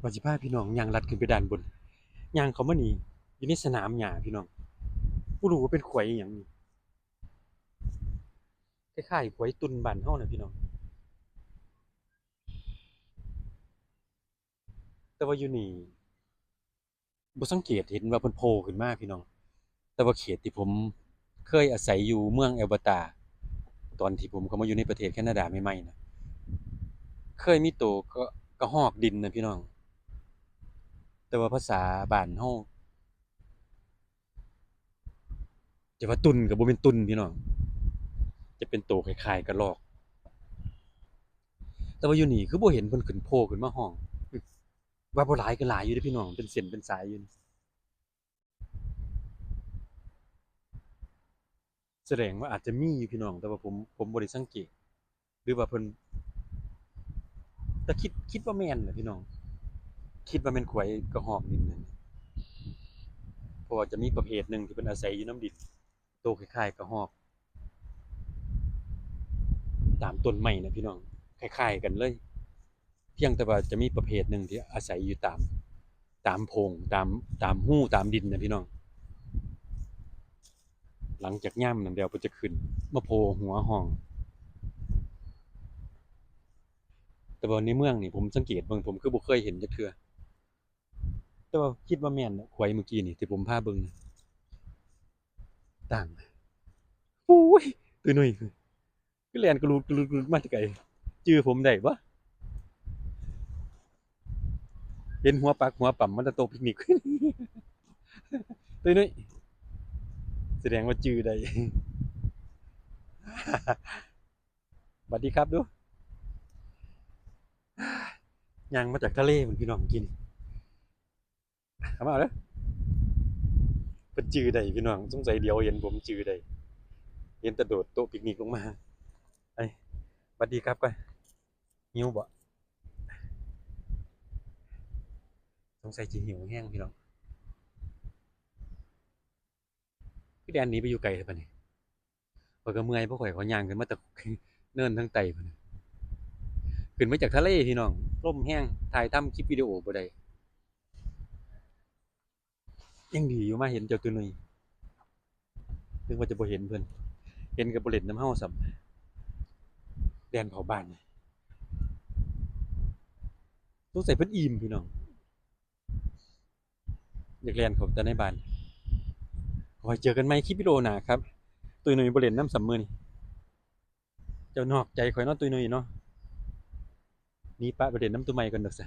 ຂ້ອຍຊິພາພີ່ນ້ອງຍ່າງລັດຂຶ້ນໄປດ້ານບົນ. ຍ່າງເຂົ້າມານີ້ ຢູ່ໃນສະໜາມຫຍ້າພີ່ນ້ອງ, ບໍ່ຮູ້ວ່າເປັນຂວາຍອີ່ຫຍັງນີ້, ຄ້າຍໆຂວາຍຕຸ່ນບ້ານເຮົານະພີ່ນ້ອງ. ແຕ່ວ່າຢູ່ນີ້ ບໍ່ສັງເກດເຫັນວ່າເພິ່ນໂຜ່ຂຶ້ນມາພີ່ນ້ອງ. ແຕ່ວ່າເຂດທີ່ຜົມເຄີຍອາໄສຢູ່ເມືອງແອລເບີຕາ ຕອນທີ່ຜົມເຂົ້າມາຢູ່ໃນປະເທດແຄນາດາໃໝ່ໆນະ, ເຄີຍມີໂຕກະ ກະຮອກດິນນະພີ່ນ້ອງ. ແຕ່ວ່າພາສາບ້ານເຮົາ ຈະວ່າຕຸ່ນກະບໍ່ແມ່ນຕຸ່ນພີ່ນ້ອງ, ຈະເປັນໂຕຄ້າຍໆກະລອກ. ແຕ່ວ່າຢູ່ນີ້ຄືບໍ່ເຫັນເພິ່ນຂຶ້ນໂຜ່ຂຶ້ນມາຮ້ອງ. ວ່າບໍ່ຫຼາຍກະຫຼາຍຢູ່ເດ້ພີ່ນ້ອງ, ເປັນເສັ້ນເປັນສາຍຢູ່. ສະແດງວ່າອາດຈະມີຢູ່ພີ່ນ້ອງ, ແຕ່ວ່າຜົມ ຜົມບໍ່ໄດ້ສັງເກດ ຫຼືວ່າເພິ່ນ, ແຕ່ຄິດ ຄິດວ່າແມ່ນແຫຼະພີ່ນ້ອງ, ຄິດວ່າແມ່ນຂວາຍກະຮອກດິນນັ້ນ. ເພາະວ່າຈະມີປະເພດໜຶ່ງທີ່ເພິ່ນອາໄສຢູ່ນຳດິນ ໂຕຄ້າຍໆກະຮອກ ຕາມຕົ້ນໄມ້ນະພີ່ນ້ອງ, ຄ້າຍໆກັນເລີຍ. ພຽງແຕ່ວ່າຈະມີປະເພດໜຶ່ງທີ່ອາໄສຢູ່ຕາມ ຕາມໂພງ ຕາມ ຕາມຮູຕາມດິນນະພີ່ນ້ອງ. ຫຼັງຈາກຍາມນັ້ນແລ້ວ ເພິ່ນຈະຂຶ້ນມາໂຜ່ຫົວຮ້ອງ. ແຕ່ວ່າໃນເມືອງນີ້ ຜົມສັງເກດເບິ່ງ ຜົມຄືບໍ່ເຄີຍເຫັນຈັກເທື່ອ. ແຕ່ວ່າຄິດວ່າແມ່ນແຫຼະ ຂວາຍມື້ກີ້ນີ້ທີ່ຜົມພາເບິ່ງນະ. ຕ່າງ ໂອ້ຍ ຕຸ້ຍນຸ້ຍ ຄືແລ່ນກະລຸດກະລຸດກະລຸດມາແຕ່ໄກ. ຈື່ຜົມໄດ້ບໍ່? ເຫັນຫົວປັກຫົວປ້ຳມາແຕ່ໂຕະປິກນິກ. ຕຸ້ຍນຸ້ຍ ສະແດງວ່າຈື່ໄດ້. ຫວັດດີຄັບດູ. ຍ່າງມາຈາກທະເລພຸ້ນພີ່ນ້ອງ ກີ້ນີ້. ເຂົ້າມາເດີ. ເພິ່ນຈື່ໄດ້ພີ່ນ້ອງ, ສົງໄສຫຼຽວເຫັນຜົມຈື່ໄດ້. ເຫັນແຕ່ໂດດໂຕະປິກນິກລົງມາ. ໄປ ຫວັດດີຄັບກ່ອນ. ຫິວບໍ່? ສົງໄສຊິຫິວແຮງພີ່ນ້ອງ. ຄືແລ່ນໜີໄປຢູ່ໄກແທ້ບາດນີ້. ຂ້ອຍກໍເມື່ອຍ ພວກຂ້ອຍ ຂ້ອຍຍ່າງຂຶ້ນມາແຕ່ເນີນທາງໃຕ້ພຸ້ນນະ, ຂຶ້ນມາຈາກທະເລພີ່ນ້ອງ, ລົມແຮງ ຖ່າຍທຳຄລິບວິດີໂອບໍ່ໄດ້. ຍັງດີຢູ່ມາເຫັນເຈົ້າຕຸ້ຍນຸ້ຍ, ນຶກວ່າຈະບໍ່ເຫັນເພິ່ນ, ເຫັນກໍບໍ່ຫຼິ້ນນຳເຮົາຊ້ຳ, ແລ່ນເຂົ້າບ້ານ. ສົງໄສເພິ່ນອີ່ມພີ່ນ້ອງ. ຢາກແລ່ນເຂົ້າແຕ່ໃນບ້ານ. ຂໍໃຫ້ເຈີກັນໃໝ່ຄລິບວິດີໂອໜ້າຄັບ. ຕຸ້ຍນຸ້ຍບໍ່ຫຼິ້ນນຳຊ້ຳມື້ນີ້. ເຈົ້ານອກໃຈຂ້ອຍເນາະ ຕຸ້ຍນຸ້ຍເນາະ. ໜີປະໄປຫຼິ້ນນຳຕຸ້ຍໃໝ່ກ່ອນດອກຊະ.